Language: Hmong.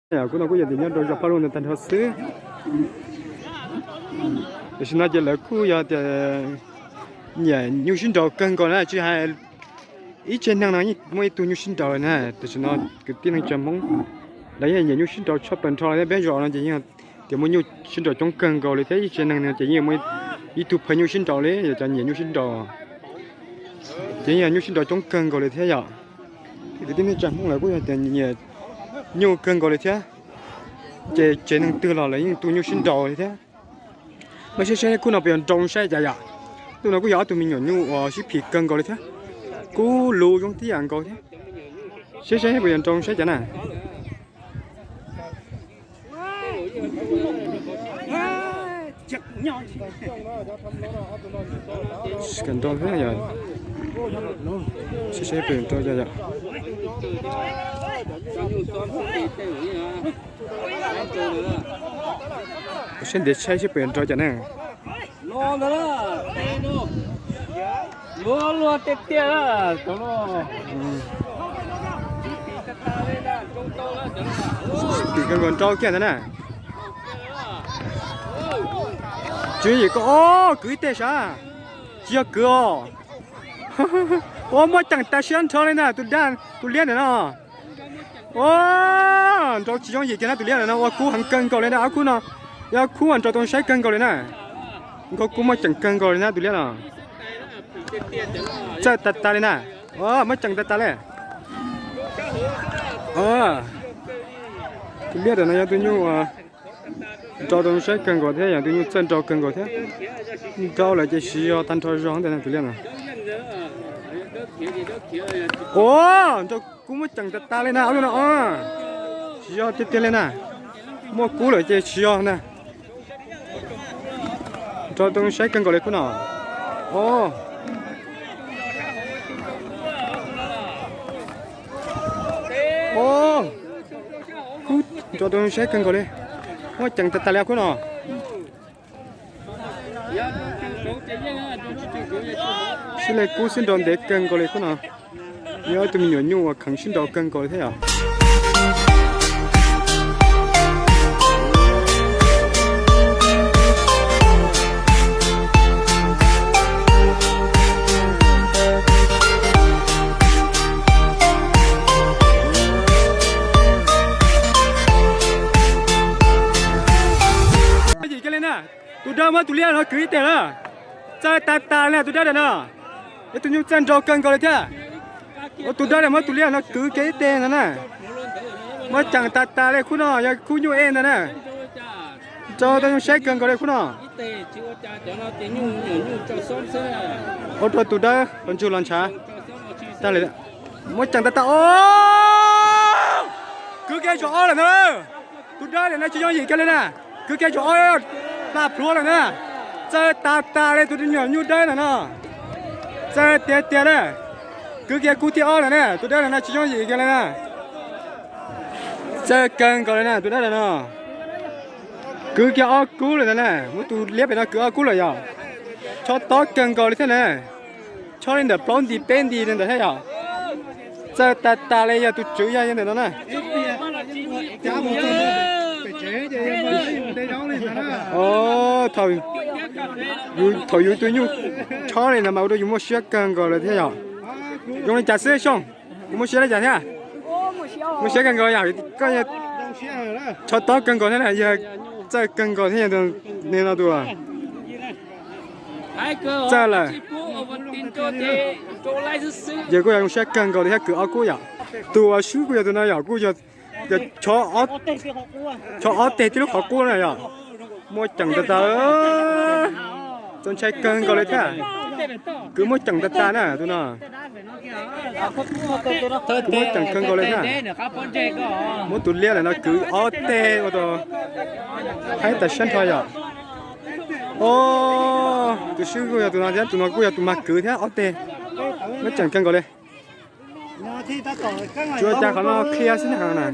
Kuv no kuj yog tias nyob rau zos Paj Luj ntawd tag nrho xwb. Tam sim no ces lawv kuj yog tias nyiam nyuj sib nraus kawg nkaus na, tsis hais ib tsev neeg no yeej muaj ib tug nyuj sib nraus li na. Tam sim no kwv tij neej tsa Hmoob lawv yeej nyiam nyuj sib nraus tshaj plaws nrho li thiab, peb zos no ces yeej tias muaj nyuj sib nraus coob kawg nkaus li thiab, ib tsev neeg no ces yeej muaj ib tug phaw nyuj sib nraus li, yog cov nyiam nyuj sib nraus ces yeej yog nyuj sib nraus coob kawg nkaus li thiab yom. Kwv tij neej tsa Hmoob lawv kuj yog tias nyiam nyuj kawg nkaus li thiab, ces tsev neeg twg los lawv yeej tu nyuj sib nraus li thiab. Mas saib saib khub no puas yog nrau saib cas yom. Tus no kuj yog ob tug me nyuam nyuj uas sib phim kawg nkaus li thiab, kub lus zoo tib yam nkaus thiab. Saib saib puas yog nrau saib cas na. Nrau thiab yom. Saib saib puas yog nrau cas yom. Saib ntiav saib saib puas yog nrau cas na. Tim kawg nkaus nrau kiag ntawd na. Tswv yim koj, o, kwv ib teg sav. Tsis yog kwv os. Ua muaj ceem tas siab nrho li na tus dab tus liab ntawm no. Ua nrau tsis yooj yim kiag na tus liab ntawm no, ua kub heev kawg nkaus li na ob khub no. Yog ob khub uas nrau tau saib kawg nkaus li na. Nkaus kub muaj ceem kawg nkaus li na tus liab no. Txawj tas tas li na. Muaj ceem tas tas li. Tus liab ntawm no yog tus nyuj uas nrau tau saib kawg nkaus thiab yog tus nyuj txawj nrau kawg nkaus thiab. Nrau lawm ces siv zog tag nrho zog ntawm no tus liab no. Ua nrau kub muaj ceem tas tas li na ob lub no. Siv zog tiag tiag li na. Muaj kub lawm ces siv zog na. Nrau tau saib kawg nkaus li khub no. O, o, kub nrau tau saib kawg nkaus li. Muaj ceem tas tas li khub no. Sib li kub sib nrau ntev kawg nkaus li khub no. Yog ib tug me nyuam nyuj uas kheev sib nrau kawg nkaus li thiab yom. Yim kiag li na, tus dawb muab tus liab no kwv ib teg na. Txawj tas tas li tus dawb dawm no. Yog tus nyuj txawj nrau kawg nkaus li thiab. Ua tus dawb dawm muab tus liab no kwv kiag ib teg no na. Muab ceem tas tas li khub no yog khub nyuj ej ntag na. Nrau tau zoo saib kawg nkaus li khub no. Ua rau tus dawb los ntsug los ntshav tag li. Muab ceem tas tas o. Kwv kiag zaum ob lawm na. Tus dawb ntawm no tsis yooj yim kiag li na. Kwv kiag zaum ob, pla plhuav lawm na. Txawj tas tas li tus me nyuam nyuj dawb ntawm no. Txawj tiag tiag na. Kwv kiag kub thib ob lawm na, tus dawb ntawm no tsis yooj yim kiag li na. Txawj kawg nkaus li na tus dawb ntawm no. Kwv kiag ob kub lawm ntawd na, muab tus liab pem no kwv ob kub lawm yom. Chob tob kawg nkaus li thiab na. Chob li ntawm plaub nti peb nti li ntawd thiab yom. Txawj tas tas li yog tus tswv yog ntawm no na. Thaum yus tus nyuj chob li no mas ua rau yus muaj siab kawg nkaus li thiab yom. Zoo li cas xwb Xyooj, yus muaj siab li cas thiab? Muaj siab kawg nkaus yom, koj chob tob kawg nkaus thiab na, yog txawj kawg nkaus thiab yog no tus. Txawj lawm. Ces kuj yog zoo siab kawg nkaus li thiab kwv ob kub yom. Tus uas swb kuj yog tus no yom, kuj yog chob ob teg tib lub qhov qub na yom. Muaj ceem tas tas, txaus ntshai kawg nkaus li thiab. Kwv muaj ceem tas tas na tus no. Kwv muaj ceem kawg nkaus li thiab. Muab tus liab lawm no kwv ob teg ua rau haib tas siab nrho yom. O, tus swb kuj yog tus no thiab, tus no kuj yog tus mag kwv thiab ob teg. Muaj ceem kawg nkaus li. Tsuas cas qhov no qhia xwb na.